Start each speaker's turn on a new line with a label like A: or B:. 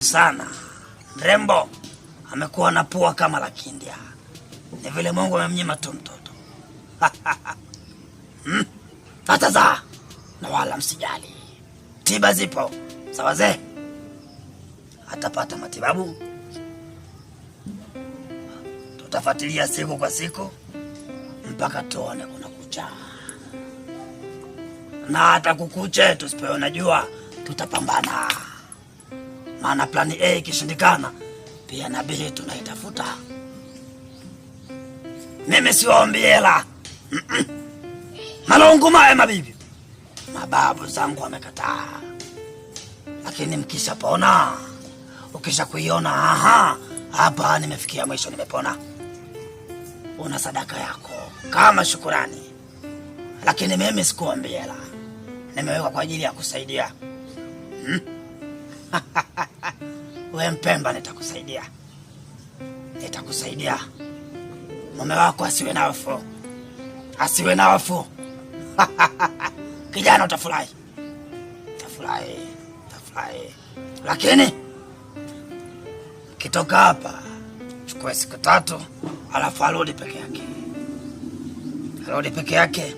A: Sana mrembo, amekuwa na pua kama la Kindia. Ni vile Mungu amemnyima tu mtoto. Atazaa na wala msijali, tiba zipo za wazee, atapata matibabu. Tutafuatilia siku kwa siku mpaka tuone kuna kucha, na hata kukuche tusipoona jua tutapambana, maana plani A ikishindikana, pia na B tunaitafuta. Mimi siwaombi hela. Malongo mae mabibi, mababu zangu wamekataa, lakini mkishapona, ukisha kuiona, aha, hapa nimefikia mwisho, nimepona, una sadaka yako kama shukurani. Lakini mimi sikuombi hela, nimewekwa kwa ajili ya kusaidia. We Mpemba, nitakusaidia, nitakusaidia. Mume wako asiwe na hofu, asiwe na hofu. Kijana, utafurahi, utafurahi, utafurahi. Lakini kitoka hapa, chukue siku 3, alafu arudi peke yake, arudi peke yake.